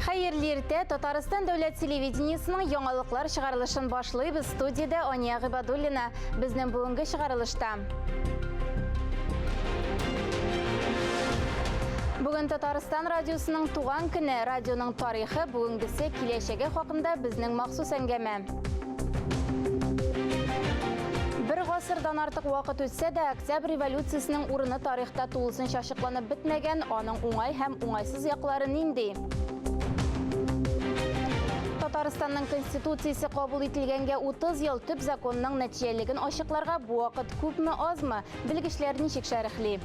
Хәерле иртә, Татарстан дәүләт телевидениесының яңалыклар чыгарылышын башлыйбыз. Студиядә Ания Гыйбадуллина. Безнең бүгенге чыгарылышта. Бүген Татарстан радиосының туган көне, радионың тарихы, бүгенгесе, киләчәге хакында безнең махсус әңгәмә. Бер гасырдан артык вакыт үтсә дә, Октябрь революциясенең урыны тарихта тулысынча ачыкланып бетмәгән, аның уңай һәм уңайсыз яклары нинди? Татарстанның Конституциясе кабул ителгәнгә 30 ел төп законның нәтиҗәлелеген ачыкларга бу вакыт күпме азмы? Белгечләр ничек шәрехли?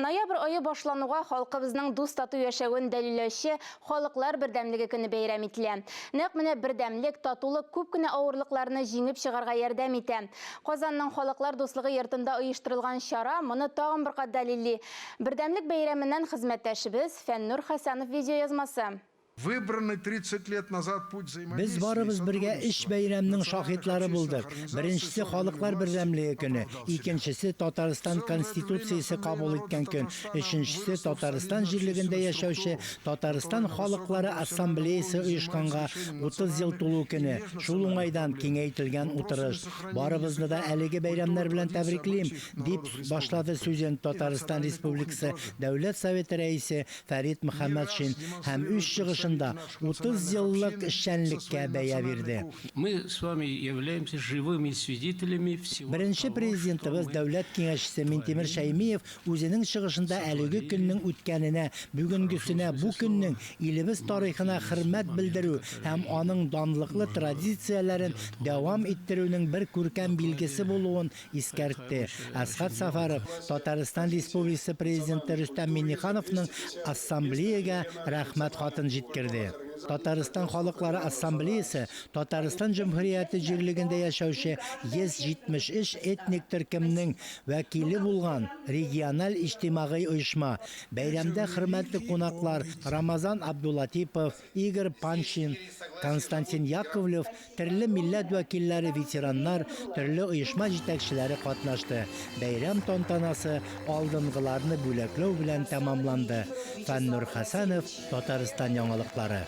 Ноябрь ае башлануга халкыбызның дус-тату яшәвен дәлилләүче Халыклар бердәмлеге көне бәйрәм ителә. Нәкъ менә бердәмлек, татулык күп кенә авырлыкларны җиңеп чыгарга ярдәм итә. Казанның Халыклар дуслыгы йортында оештырылган чара моны тагын бер кат дәлилли. Бердәмлек бәйрәменнән хезмәттәшебез Фәннур Хәсәнов видеоязмасы. Выбранный 30 лет назад путь Без взаимодействия и барыбыз бергә өч сотрудничества бәйрәмнең национальных шаһитлары общественных булдык. организаций Беренчесе с органами Халыклар власти бердәмлеге көне, оправдал себя. икенчесе В Татарстан целом за это время Конституциясе Ассамблея кабул народа иткән көн, Татарстана өченчесе выросла в Татарстан солидную җирлегендә общественную яшәүче структуру, Татарстан которая на высоком халыклары профессиональном ассамблеясе уровне занимается оешканга решением 30 ел национальных тулу и көне, шул межнациональных уңайдан проблем, киңәйтелгән вопросами утырыш. сохранения Барыбызны да языка, әлеге культуры, бәйрәмнәр белән традиций, тәбриклим, обычаев дип народов республики башлады сүзен и Татарстан национальной кухни Республикасы тоже. Дәүләт Советы Рәисе Фәрит Не раз Мөхәммәтшин һәм демонстрируют үз чыгышында представители наших 30 национальных еллык общин со эшчәнлеккә своей бәя национальной бирде. кухней. Мы с вами являемся живыми свидетелями всего Беренче того, что Президентыбыз, мы Дәүләт Киңәшчесе Минтимер творили, Шәймиев үзенең чыгышында әлеге сотворили көннең үткәненә, в хорошем бүгенгесенә, смысле бу слова, көннең илебез но тарихына есть хөрмәт моменты, белдерү һәм которые аның данлыклы нужно традицияләрен делать более дәвам иттерүнең бер күркәм билгесе докладе булуын искәртте. Хорошая, Әсхәт очень много. Сәфәров Татарстан Республикасы Президенты Рөстәм Миңнехановның Ассамблеягә рәхмәт хатын җиткерде. Татарстан халыклары ассамблеясы Татарстан Җөмһүрияте җирлегендә яшәүче 173 этник төркемнең вәкиле булган региональ иҗтимагый оешма. Бәйрәмдә хөрмәтле кунаклар Рамазан Абдулатипов, Игорь Панчин, Константин Яковлев, төрле милләт вәкилләре, ветераннар, төрле оешма җитәкчеләре катнашты. Бәйрәм тантанасы алдынгыларны бүләкләү белән тәмамланды. Фәннур Хәсәнов, Татарстан яңалыклары.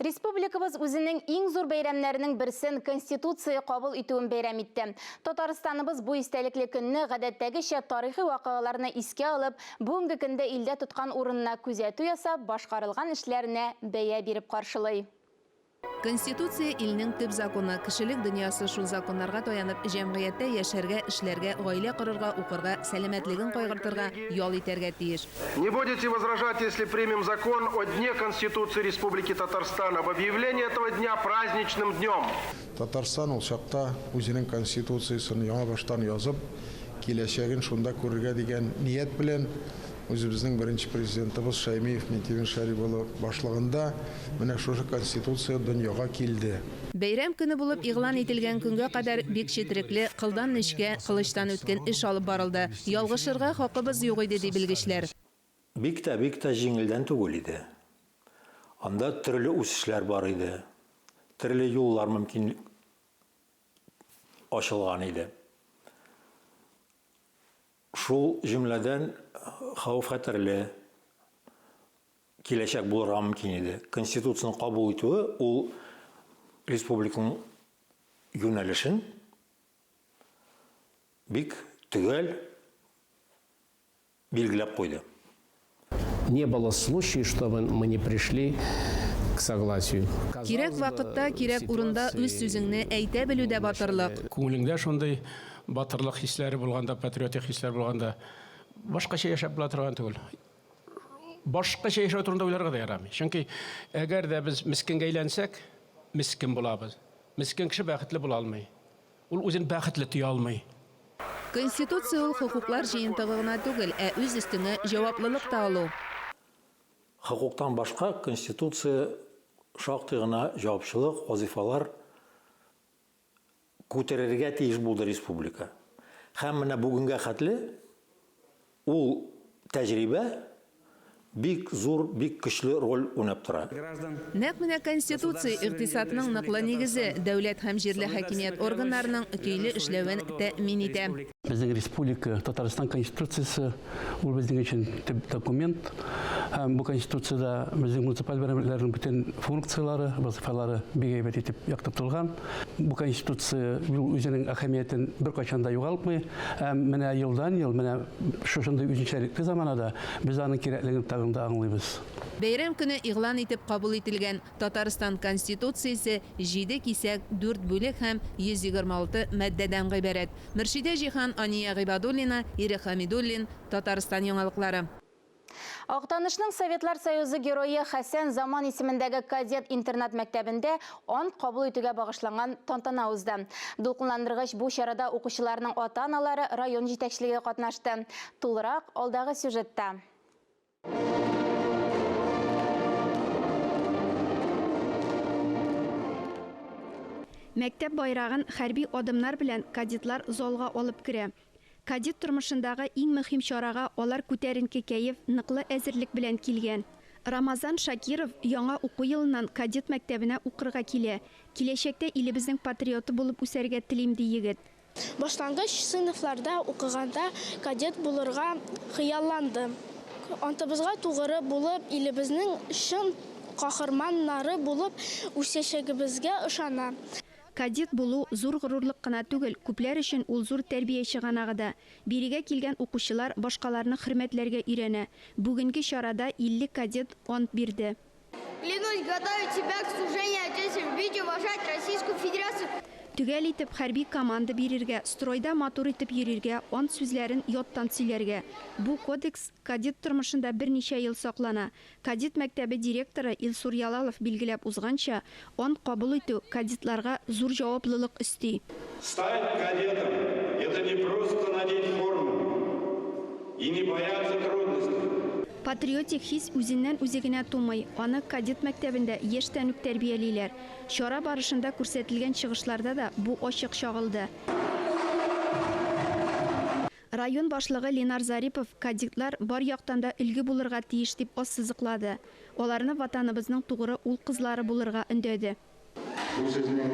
Республикабыз үзенең иң зур бәйрәмнәренең берсен Конституция кабул итүен бәйрәм итте. Татарстаныбыз бу истәлекле көнне гадәттәгечә тарихи вакыйгаларны искә алып, бүгенге көндә илдә тоткан урынына күзәтү ясап, башкарылган эшләренә бәя биреп каршылый. Конституция, илнең төп законы. Кешелек дөньясы шул законнарга таянып, җәмгыятьтә яшәргә, эшләргә, гаилә корырга, укырга, сәламәтлеген кайгыртырга, ял итәргә тиеш. Не будете возражать, если примем закон о Дне Конституции Республики Татарстан, об объявлении этого дня праздничным днем? Татарстан ул чакта үзенең Конституциясен яңа баштан язып, киләчәген шунда күрергә дигән ният белән үзебезнең беренче президентыбыз Шәймиев Минтимер Шәрип улы башлыгында менә шушы Конституция дөньяга килде. Бәйрәм көне булып игълан ителгән көнгә кадәр бик четерекле, кылдан нечкә, кылычтан үткен эш алып барылды. Ялгышырга хакыбыз юк иде, ди белгечләр. Бик тә, бик тә җиңелдән түгел иде. Анда төрле үсешләр бар иде, төрле юллар мөмкин ачылган иде. Шул җөмләдән хәвеф-хәтерле киләчәк булырга мөмкин иде. Конституцияне кабул итүе ул республиканың юнәлешен бик төгәл билгеләп куйды. Не было случая, чтобы мы не пришли к согласию. Кирәк вакытта, кирәк урында үз сүзеңне әйтә белү дә батырлык. Күңелеңдә шундый батырлык хисләре булганда, патриотик хисләр булганда, башкача яшәп була торган түгел. Башкача яшәү турында уйларга да ярамый. Чөнки әгәр дә без мескенгә әйләнсәк, мескен булабыз. Мескен кеше бәхетле була алмый. Ул үзен бәхетле тоя алмый. Конституция ул хокуклар җыентыгы гына түгел, ә үз өстеңә җаваплылык та алу. Хокуктан башка Конституция шактый гына җавапчылык, вазыйфалар күтәрергә тиеш булды республика. Һәм менә бүгенгә хәтле ул тәҗрибә бик зур, бик көчле роль уйнап тора. Нәкъ менә Конституция, икътисадның ныклы нигезе, дәүләт һәм җирле хакимият органнарының көйле эшләвен тәэмин итә. Безнең республика, Татарстан Конституциясе, ул безнең өчен төп документ. Һәм бу Конституциядә безнең муниципаль берәмлекләрнең бөтен функцияләре, вазыйфалары бик әйбәт итеп яктыртылган. Бу Конституция үзенең әһәмиятен беркайчан да югалтмый. Һәм менә елдан-ел, менә шушындый үзенчәлекле заманада без аның кирәклеген тагын да аңлыйбыз. Бәйрәм көне игълан итеп кабул ителгән Татарстан Конституциясе җиде кисәк, дүрт бүлек һәм 126 маддәдән гыйбарәт. Мөршидә Җиһан, Ания Гыйбадуллина, Ирек Хәмидуллин, Татарстан яңалыклары. Актанышның Советлар Союзы Герое Хәсән Заман исемендәге кадет интернат-мәктәбендә ант кабул итүгә багышланган тантана узды. Дулкынландыргыч бу чарада укучыларның ата-аналары, район җитәкчелеге катнашты. Тулырак алдагы сюжетта. Мәктәп байрагын хәрби адымнар белән кадетлар залга алып керә. Кадет тормышындагы иң мөһим чарага алар күтәренке кәеф, ныклы әзерлек белән килгән. Рамазан Шакиров яңа уку елыннан кадет мәктәбенә укырга килә. Киләчәктә илебезнең патриоты булып үсәргә телим, ди егет. Башлангыч сыйныфларда укыганда кадет булырга хыялландым. Антыбызга тугры булып, илебезнең чын каһарманнары булып үсәчәгебезгә ышанам. Кадет булу, зур горурлык кына түгел, күпләр өчен ул зур тәрбия чыганагы да. Бирегә килгән укучылар башкаларны хөрмәтләргә өйрәнә. Бүгенге чарада 50 кадет ант бирде. Клянусь готовить себя к служению Отечеству, любить и уважать Российскую Федерацию. Төгәл итеп хәрби команда бирергә, стройда матур итеп йөрергә, ант сүзләрен яттан сөйләргә. Бу кодекс кадет тормышында берничә ел саклана. Кадет мәктәбе директоры Илсур Ялалов билгеләп узганча, ант кабул итү кадетларга зур җаваплылык өсти. Стать кадетом – это не просто надеть форму и не бояться трудностей. Патриотик хис үзеннән-үзе генә тумый, аны кадет мәктәбендә яшьтән үк тәрбиялиләр. Чара барышында күрсәтелгән чыгышларда да бу ачык чагылды. Район башлыгы Ленар Зарипов кадетлар бар яктан да өлге булырга тиеш дип ассызыклады. Аларны Ватаныбызның тугры ул-кызлары булырга өндәде. Бу сезнең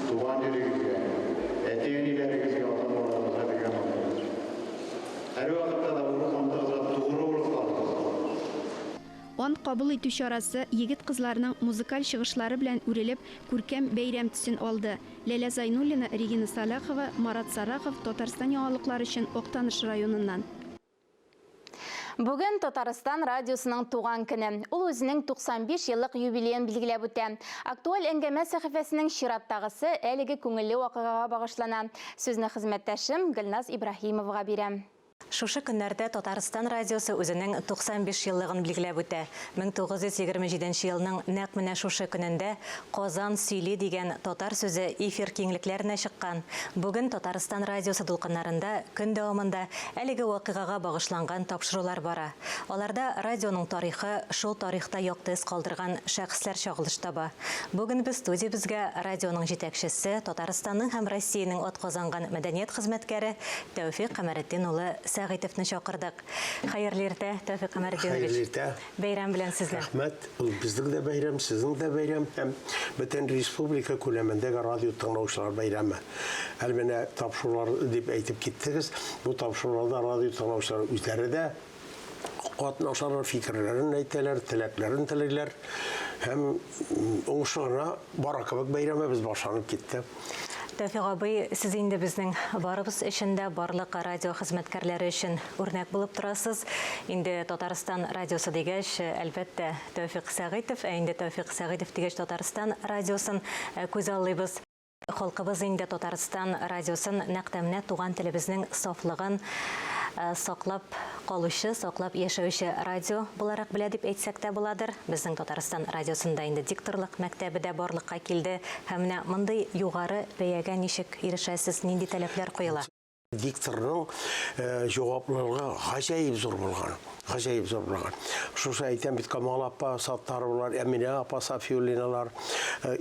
туган җирегезгә, әти-әниләрегезгә, ата-бабаларыгызга биргән антыгыз. Һәрвакытта да бу антыгызга тугры булып калыгыз. Ант кабул итү чарасы егет-кызларның музыкаль чыгышлары белән үрелеп, күркәм бәйрәм төсен алды. Ләлә Зайнуллина, Регина Сәлахова, Марат Сарахов, Татарстан яңалыклары өчен Актаныш районыннан. Бүген Татарстан радиосының туган көне. Ул үзенең 95 еллык юбилеен билгеләп үтә. Актуаль әңгәмә сәхифәсенең чираттагысы әлеге күңелле вакыйгага багышлана. Сүзне хезмәттәшем Гөлназ Ибраһимовага бирәм. Шушы көннәрдә Татарстан радиосы үзенең 95 еллыгын билгеләп үтә. 1927 елның нәкъ менә шушы көнендә Казан сөйли дигән татар сүзе эфир киңлекләренә чыккан. Бүген Татарстан радиосы дулкыннарында көн дәвамында әлеге вакыйгага багышланган тапшырулар бара. Аларда радионың тарихы, шул тарихта якты эз калдырган шәхесләр чагылыш таба. Бүген без студиябезгә радионың җитәкчесе, Татарстанның һәм Россиянең атказанган мәдәният хезмәткәре Тәүфик Камәретдин улы Сәгыйтовны чакырдык. Хәерле иртә, Тәүфик Камәретдинович. Хәерле иртә. Бәйрәм белән сезне. Рәхмәт. Ул безнең дә бәйрәм, сезнең дә бәйрәм һәм бөтен республика күләмендәге радио тыңлаучылар бәйрәме. Әле менә тапшырулар дип әйтеп киттегез. Бу тапшыруларда радио тыңлаучылар үзләре дә катнашалар, фикерләрен әйтәләр, теләкләрен телиләр һәм уңышлы гына бара кебек бәйрәмебез башланып китте. Тәүфик абый, сез инде безнең барыбыз өчен дә, барлык радио хезмәткәрләре өчен үрнәк булып торасыз. Инде Татарстан радиосы дигәч, әлбәттә, Тәүфик Сәгыйтов, ә инде Тәүфик Сәгыйтов дигәч, Татарстан радиосын күзаллыйбыз. Халкыбыз инде Татарстан радиосын нәкъ тә менә туган телебезнең сафлыгын саклап калучы, саклап яшәүче радио буларак белә дип әйтсәк тә буладыр. Безнең Татарстан радиосында инде дикторлык мәктәбе дә барлыкка килде. Һәм менә мондый югары бәягә ничек ирешәсез, нинди таләпләр куела? Дикторның җаваплылыгы гаҗәеп зур булган. Гаҗәеп зур булган. Шушы әйтәм бит, Камал апа Саттаровлар, Әминә апа Сафиуллиналар,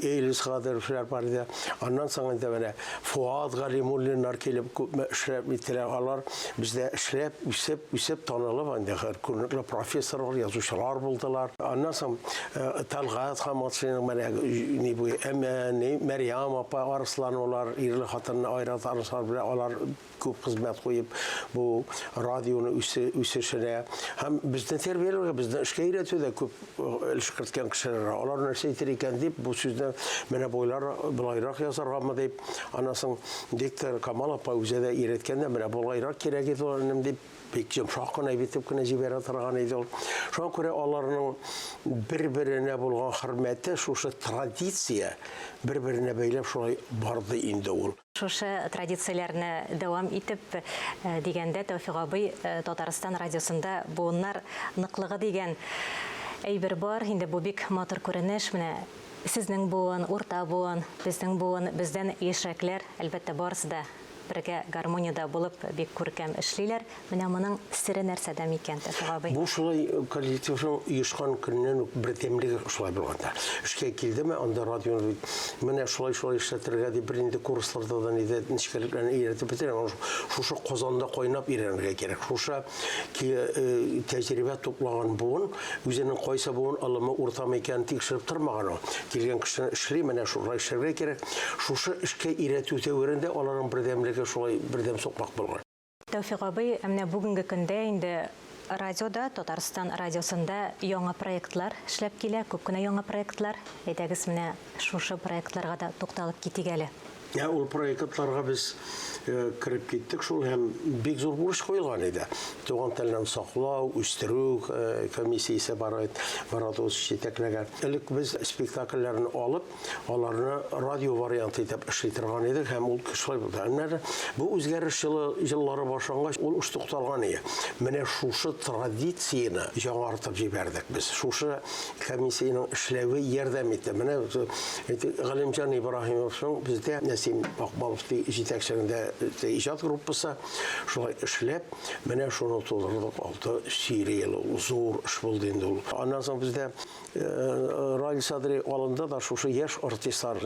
Элис Гадыровлар бар иде. Аннан соң инде менә Фуат Галимуллиннар килеп күпме эшләп киттеләр. Алар бездә эшләп, үсеп, үсеп танылып, инде күренекле профессорлар, язучылар булдылар. Аннан соң Тәлгать Хаматшинның менә ни бу, әмма ни Мәрьям апа Арыслановалар, ирле хатынны Айрат Арысланов белән алар күп хезмәт куеп бу радионы үсешенә һәм безне тәрбияләргә, безне эшкә өйрәтүдә күп өлеш керткән кешеләр. Алар нәрсә әйтер икән дип, бу сүзне менә болайлар болайрак язаргамы дип, аннан соң диктор Камал апа үзе дә өйрәткән дә, менә болайрак кирәк иде, энем дип. Бик йомшак кына итеп кенә җибәрә торган иде ул. Шуңа күрә аларның бер-беренә булган хөрмәте, шушы традиция бер-беренә бәйләп шулай барды инде ул. Шушы традицияләрне дәвам итеп дигәндә, Тәүфикъ абый, Татарстан радиосында буыннар ныклыгы дигән әйбер бар. Инде бу бик матур күренеш. Менә сезнең буын, урта буын, безнең буын, бездән яшьрәкләр, әлбәттә, барысы да Бергә гармониядә булып бик күркәм эшлиләр. Менә моның сере нәрсәдә микән, Тәфыйк абый? Бу шулай коллективның оешкан көннән үк бердәмлеге шулай булган да. Эшкә килдеме, анда радионы бит менә шулай-шулай эшләтергә дип бернинди курсларда да нидә нечкәлекләрне өйрәтеп бетерә. Шушы Казанда кайнап өйрәнергә кирәк. Шушы тәҗрибә туплаган буын үзенең кайсы буын олымы, уртамы икәнен тикшереп тормаган ул. Килгән кешене эшли, менә шулай эшләргә кирәк. Шушы эшкә өйрәтү дәверендә аларның бердәмлеге шулай бердәм сукмак булган. Тәүфикъ абый, ә менә бүгенге көндә инде радиода, Татарстан радиосында яңа проектлар эшләп килә, күп кенә яңа проектлар. Әйдәгез, менә шушы проектларга да тукталып китик әле. Ә ул проектларга без кереп киттек шул һәм бик зур бурыч куелган иде. Туган телне саклау, үстерү комиссиясе бар иде, Марат Усович җитәкләгән. Элек без спектакльләрне алып, аларны радио варианты итеп эшли торган идек һәм ул шулай булды. Әмма бу үзгәреш елы еллары башлангач, ул эш тукталган иде. Менә шушы традицияне яңартып җибәрдек без. Шушы комиссиянең эшләве ярдәм итте. Менә Галимҗан Ибраһимовның бездә Нәсим Акбалов җитәкчелегендә иҗат группасы шулай эшләп, менә шуны тудырдык. 6 серия ул зур эш булды инде ул. Аннан соң бездә Раил Садри алынды да шушы яшь артистлар,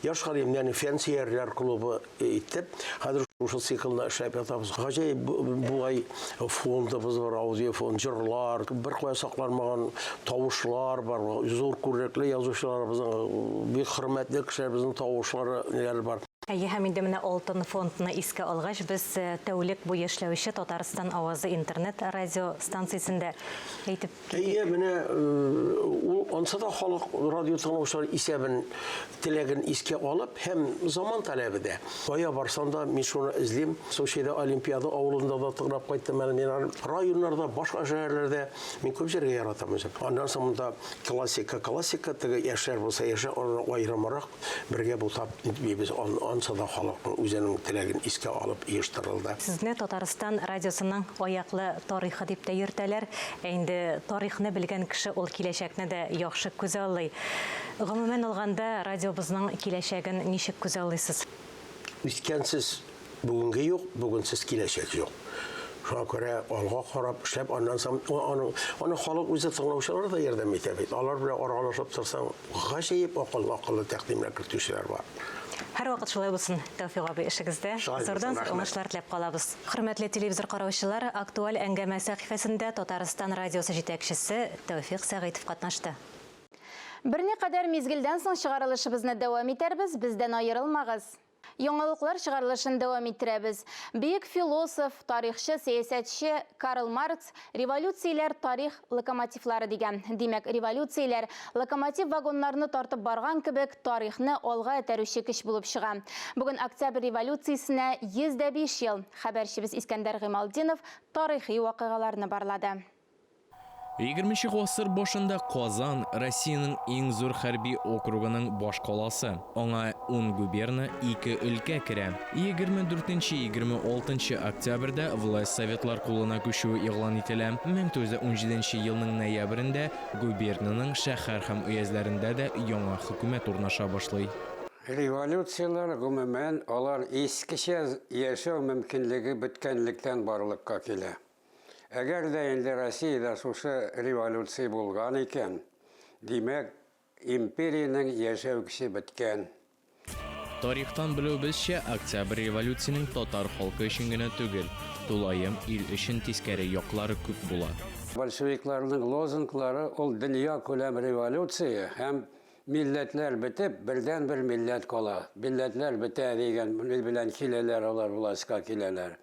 Яшь галимнәрнең фәнсөярләр клубы итеп, хәзер шушы циклны эшләп ятабыз. Гаҗәеп бугай фондыбыз бар, аудиофонд, җырлар, бер кая сакланмаган тавышлар бар, зур күренекле язучыларыбызның, бик хөрмәтле кешеләребезнең тавышлары ниләре бар. Әйе, һәм инде менә Алтын фондны искә алгач, без тәүлек буе эшләүче Татарстан авазы интернет радио станциясендә әйтеп Әйе, менә ул ансы да халык радио тыңлаучылар исәбен, теләген искә алып һәм заман таләбе дә. Кая барсам да, мин шуны эзлим. Сочида Олимпиада авылында да тыңлап кайттым әле мин аны. Районнарда, башка шәһәрләрдә мин күп җиргә яратам үзем. Аннан соң монда классика, классика, теге яшьләр булса яшьләр, аны аерымрак Бергә бутап нитмибез, ансы да халыкның үзенең теләген искә алып оештырылды. Сезне Татарстан радиосының аяклы тарихы дип тә йөртәләр. Ә инде тарихны белгән кеше ул киләчәкне дә яхшы күзаллый. Гомумән алганда, радиобызның киләчәген ничек күзаллыйсыз? Үткәнсез Бүгенге юк, бүгенсез киләчәк юк. Шуңа күрә алга карап эшләп, аннан соң аны, аны халык үзе тыңлаучылар да ярдәм итә бит. Алар белән аралашып торсаң, гаҗәеп акыллы, акыллы тәкъдимнәр кертүчеләр бар. Һәрвакыт шулай булсын, Тәүфикъ абый, эшегездә. Зурдан зур уңышлар теләп калабыз. Хөрмәтле телевизор караучылар, актуаль әңгәмә сәхифәсендә Татарстан радиосы җитәкчесе Тәүфикъ Сәгыйтов катнашты. Берникадәр мизгелдән соң чыгарылышыбызны дәвам итәрбез, бездән аерылмагыз. Яңалыклар чыгарылышын дәвам иттерәбез. Бөек философ, тарихчы, сәясәтче Карл Маркс революцияләр тарих локомотивлары дигән. Димәк, революцияләр локомотив вагоннарны тартып барган кебек тарихны алга этәрүче көч булып чыга. Бүген Октябрь революциясенә 105 ел. Хәбәрчебез Искәндәр Гыймалтдинов тарихи вакыйгаларны барлады. Егерменче гасыр башында Казан, Россиянең иң зур хәрби округының баш каласы. Аңа ун губерна, ике өлкә керә. 24-26 октябрьдә власть Советлар кулына күчүе игълан ителә. 1917 елның ноябрендә губернаның шәһәр һәм өязләрендә дә яңа хөкүмәт урнаша башлый. Революцияләр, гомумән, алар искечә яшәү мөмкинлеге беткәнлектән барлыкка килә. Әгәр дә инде Россиядә шушы революция булган икән, димәк, империянең яшәү көче беткән. Тарихтан белүебезчә, Октябрь революциянең татар халкы өчен генә түгел, тулаем ил өчен тискәре яклары күп була. Большевикларның лозунглары ул дөньякүләм революция һәм милләтләр бетеп, бердәнбер милләт кала, милләтләр бетә дигән ни белән киләләр алар властька киләләр.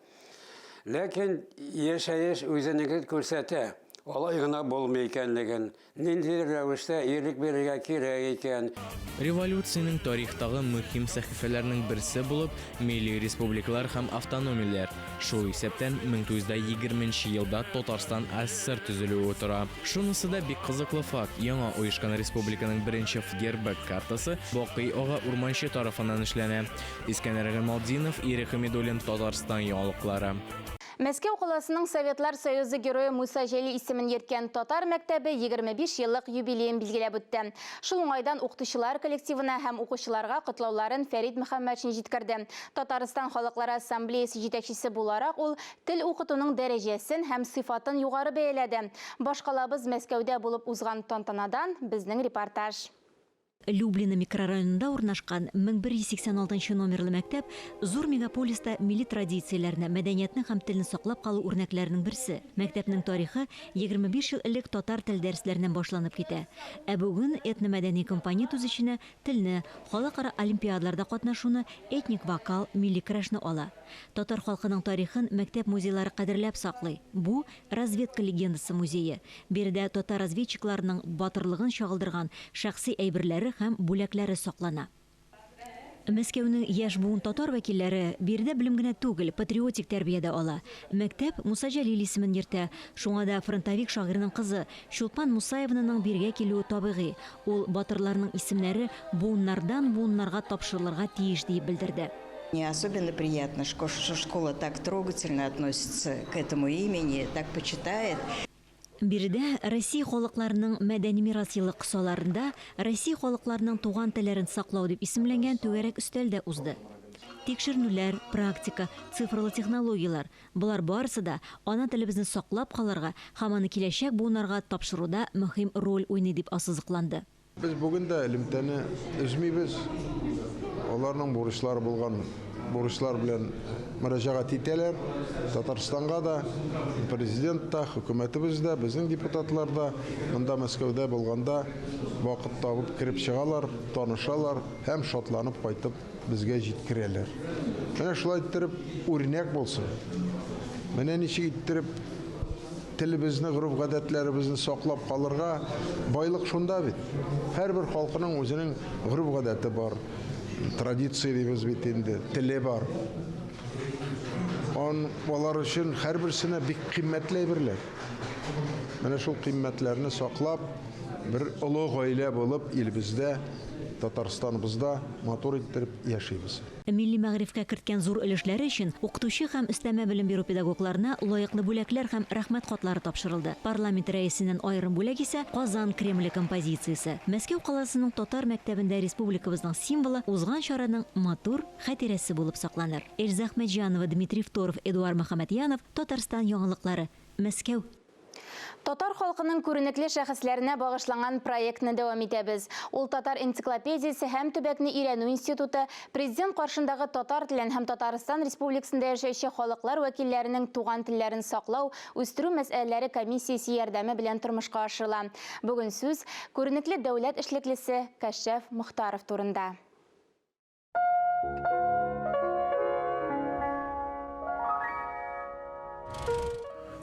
Ләкин яшәеш үзенекен күрсәтә, алай гына булмый икәнлеген. Ниндидер рәвештә ирек бирергә кирәк икән. Революциянең тарихтагы мөһим сәхифәләренең берсе булып, милли республикалар һәм автономияләр, шул исәптән 1920 нче елда Татарстан АССР төзелүе тора. Шунысы да бик кызыклы факт, яңа оешкан республиканың беренче гербы, картасы Бакый ага Урманче тарафыннан эшләнә. Искәндәр Гыймалтдинов, Ирек Хәмидуллин, Татарстан яңалыклары. Мәскәү каласының Советлар Союзы Герое Муса Җәлил исемен йөрткән татар мәктәбе 25 еллык юбилеен билгеләп үтте. Шул уңайдан укытучылар коллективына һәм укучыларга котлауларын Фәрит Мөхәммәтшин җиткерде. Татарстан Халыклары Ассамблеясе җитәкчесе буларак ул тел укытуның дәрәҗәсен һәм сыйфатын югары бәяләде. Башкалабыз Мәскәүдә булып узган тантанадан безнең репортаж. Люблино микрорайонында урнашкан 1186 нчы номерлы мәктәп зур мегаполиста милли традицияләрне, мәдәниятне һәм телне саклап калу үрнәкләренең берсе. Мәктәпнең тарихы 25 ел элек татар теле дәресләреннән башланып китә. Ә бүген этномәдәни компонент үз эченә телне, халыкара олимпиадаларда катнашуны, этник вокал, милли көрәшне ала. Татар халкының тарихын мәктәп музейлары кадерләп саклый. Бу, Разведка легендасы музее. Биредә татар разведчикларының батырлыгын чагылдырган шәхси әйберләре һәм бүләкләре саклана. Мәскәүнең яшь буын татар вәкилләре биредә белем генә түгел, патриотик тәрбия дә ала. Мәктәп Муса Җәлил исемен йөртә. Шуңа да фронтовик шагыйрьнең кызы Чулпан Мусаевнаның бирегә килүе табигый. Ул батырларның исемнәре буыннардан-буыннарга тапшырылырга тиеш диеп белдерде. Мне особенно приятно, что школа так трогательно относится к этому имени, так почитает. Биредә Россия халыкларының мәдәни мирас елы кысаларында Россия халыкларының туган телләрен саклау дип исемләнгән түгәрәк өстәл дә узды. Тикшеренүләр, практика, цифрлы технологияләр, болар барысы да ана телебезне саклап калырга һәм аны киләчәк буыннарга тапшыруда мөһим роль уйный дип ассызыкланды. Без бүген дә элемтәне өзмибез. Аларның бурычлары булган бурычлар белән мөрәҗәгать итәләр. Татарстанга да, президент та, хөкүмәтебез дә, безнең депутатлар да монда Мәскәүдә булганда вакыт табып кереп чыгалар, танышалар һәм шатланып кайтып безгә җиткерәләр. Менә шулай иттереп үрнәк булсын. Менә ничек иттереп телебезне, гореф-гадәтләребезне саклап калырга байлык шунда бит. Һәрбер халкының үзенең гореф-гадәте бар. Традиция дибез бит инде, теле бар. Он, алар өчен һәрберсенә бик кыйммәтле әйберләр. Менә шул кыйммәтләрне саклап, бер олы гаилә булып илебездә Татарстаныбызда матур иттереп яшибез. Милли мәгарифкә керткән зур өлешләре өчен укытучы һәм өстәмә белем бирү педагогларына лаеклы бүләкләр һәм Рәхмәт хатлары тапшырылды. Парламент Рәисеннән аерым бүләк исә Казан Кремле композициясе. Мәскәү каласының татар мәктәбендә республикабызның символы узган чараның матур хатирәсе булып сакланыр. Эльза Әхмәтҗанова, Дмитрий Второв, Эдуар Мөхәммәтьянов, Татарстан яңалыклары, Мәскәү. Татар халкының күренекле шәхесләренә багышланган проектны дәвам итәбез. Ул Татар энциклопедиясе һәм төбәкне өйрәнү институты, Президент каршындагы татар телен һәм Татарстан Республикасында яшәүче халыклар вәкилләренең туган телләрен саклау, үстерү мәсьәләләре комиссиясе ярдәме белән тормышка ашырыла. Бүген сүз, күренекле дәүләт эшлеклесе Кәшшаф Мохтаров турында.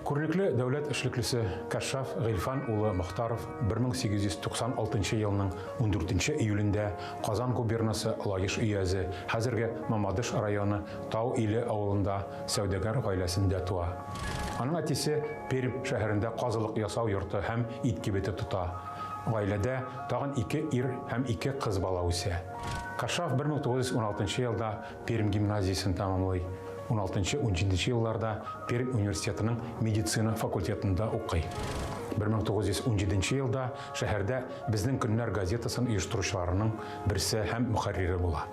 Күренекле дәүләт эшлеклесе Кәшшаф Гыйльфан улы Мохтаров 1896 елның 14 июлендә Казан губернасы Лаеш өязе, хәзерге Мамадыш районы Тау Иле авылында сәүдәгәр гаиләсендә туа. Аның әтисе Пермь шәһәрендә казылык ясау йорты һәм ит кибете тота. Гаиләдә тагын ике ир һәм ике кыз бала үсә. Кашаф 1916 елда Пермь гимназиясен тәмамлый. 16-17 елларда Пермь университетының медицина факультетында укый. 1917 елда шәһәрдә Безнең көннәр газетасын оештыручыларының берсе һәм мөхәррире була.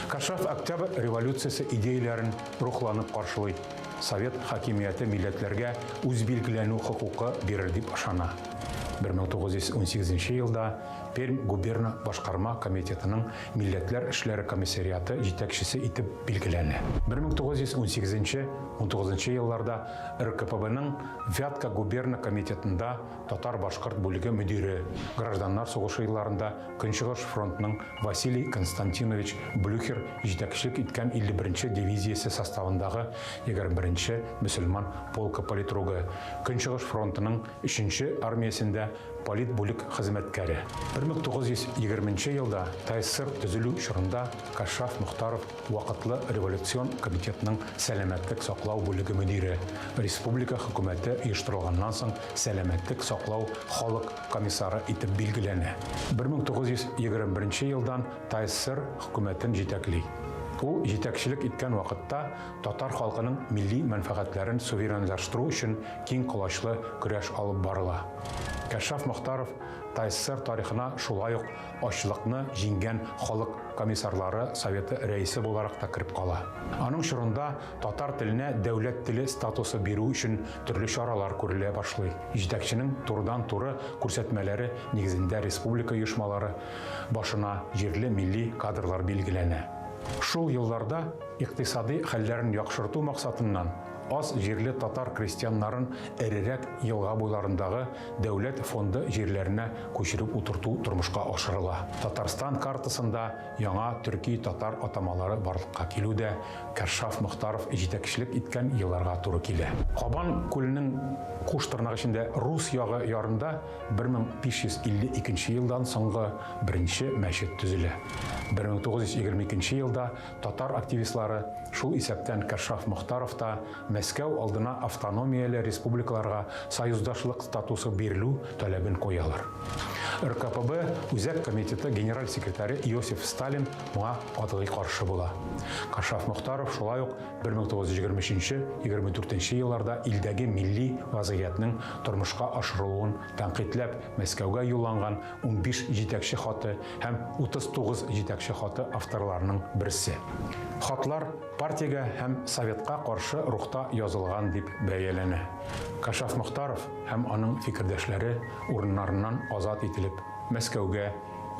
Кашаф Октябрь революциясе идеяләрен рухланып каршылый, совет хакимияте милләтләргә үзбилгеләнү хокукы бирер дип ышана. 1918 елда Пермь губерна башкарма комитетының милләтләр эшләре комиссариаты җитәкчесе итеп билгеләнә. 1918-19 елларда РКПБның Вятка губерна комитетында татар-башкорт бүлеге мөдире, гражданнар сугышы елларында Көнчыгыш фронтның Василий Константинович Блюхер җитәкчелек иткән 51 нче дивизиясе составындагы 21 нче мөселман полкы политругы, Көнчыгыш фронтының өченче армиясендә политбүлек хезмәткәре. 1920 нче елда ТАССР төзелү чорында Кашшаф Мохтаров Вакытлы революцион комитетның сәламәтлек саклау бүлеге мөдире, республика хөкүмәте оештырылганнан соң сәламәтлек саклау халык комиссары итеп билгеләнә. 1921 елдан ТАССР хөкүмәтен җитәкли. Ул җитәкчелек иткән вакытта татар халкының милли мәнфәгатьләрен суверенлаштыру өчен киң колачлы көрәш алып барыла. Кәшшаф Мохтаров ТАССР тарихына шулай ук ачлыкны җиңгән халык комиссарлары советы рәисе буларак та кереп кала. Аның чорында татар теленә дәүләт теле статусы бирү өчен төрле чаралар күрелә башлый. Җитәкченең турыдан-туры күрсәтмәләре нигезендә республика оешмалары башына җирле милли кадрлар билгеләнә. Шул елларда икътисади хәлләрен яхшырту максатыннан аз җирле татар крестьяннарын эрерәк елга буйларындагы дәүләт фонды җирләренә күчереп утырту тормышка ашырыла. Татарстан картасында яңа төрки-татар атамалары барлыкка килү дә Кәшшаф Мохтаров җитәкчелек иткән елларга туры килә. Кабан күленең куш тырнак эчендә рус ягы ярында 1552 елдан соңгы беренче мәчет төзелә. 1922 елда татар активистлары, шул исәптән Кәшшаф Мохтаров та, Мәскәү алдына автономияле республикаларга союздашлык статусы бирелү таләбен куялар. РКПБ Үзәк комитеты генераль секретаре Иосиф Сталин моңа катгый каршы була. Кашаф Мохтаров шулай ук 1923-24 елларда илдәге милли вазгыятьнең тормышка ашырылуын тәнкыйтьләп Мәскәүгә юлланган 15 җитәкче хаты һәм 39 җитәкче хаты авторларының берсе. Хатлар партиягә һәм советка каршы рухта язылган дип бәяләнә. Кашаф Мохтаров һәм аның фикердәшләре урыннарыннан азат ителеп, Мәскәүгә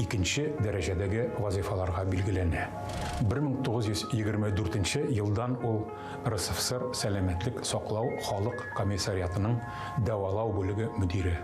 икенче дәрәҗәдәге вазыйфаларга билгеләнә. 1924 елдан ул РСФСР Сәламәтлек саклау халык комиссариатының дәвалау бүлеге мөдире,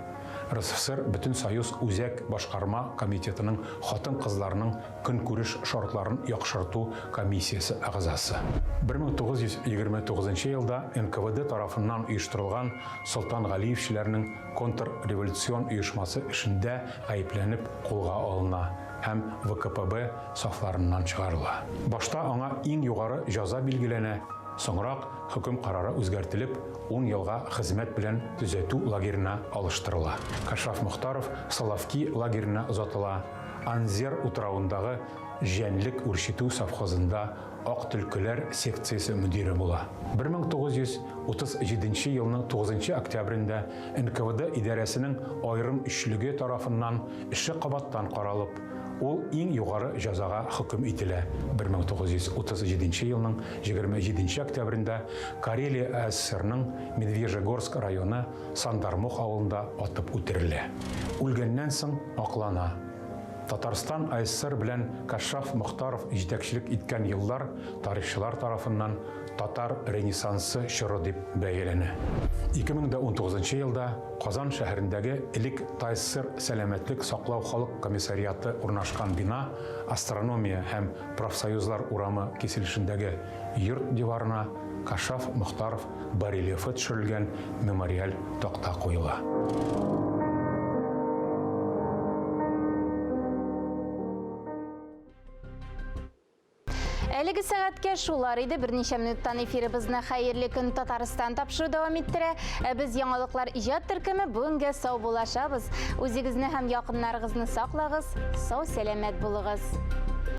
РСФСР Бөтенсоюз Үзәк башкарма комитетының хатын-кызларның көнкүреш шартларын яхшырту комиссиясе әгъзасы. 1929 елда НКВД тарафыннан оештырылган Солтангалиевчеләрнең контрреволюцион оешмасы эшендә гаепләнеп кулга алына һәм ВКПБ сафларыннан чыгарыла. Башта аңа иң югары җәза билгеләнә, соңрак хөкем карары үзгәртелеп, ун елга хезмәт белән төзәтү лагерена алыштырыла. Кашаф Мохтаров Соловки лагерена озатыла, Анзер утравындагы җәнлек үрчетү совхозында Ак төлкеләр секциясе мөдире була. 1937 елның 9 октябрендә НКВД идарәсенең аерым өчлеге тарафыннан эше кабаттан каралып, ул иң югары җәзага хөкем ителә. 1937 елның 27 октябрендә Карелия АССРның Медвежьегорск районы Сандармох авылында атып үтерелә. Үлгәннән соң аклана. Татарстан АССР белән Кашшаф Мохтаров җитәкчелек иткән еллар тарихчылар тарафыннан татар ренессансы чоры дип бәяләнә. 2019 елда Казан шәһәрендәге элек ТАССР Сәламәтлек саклау халык комиссариаты урнашкан бина Астрономия һәм Профсоюзлар урамы киселешендәге йорт диварына Кашшаф Мохтаров барельефы төшерелгән мемориаль такта куела. Әлеге сәгатькә шулар иде. Берничә минуттан эфирыбызны Хәерле көн Татарстан тапшыру дәвам иттерә. Ә без яңалыклар иҗат төркеме бүгенгә сау булашабыз. Үзегезне һәм якыннарыгызны саклагыз, сау сәламәт булыгыз.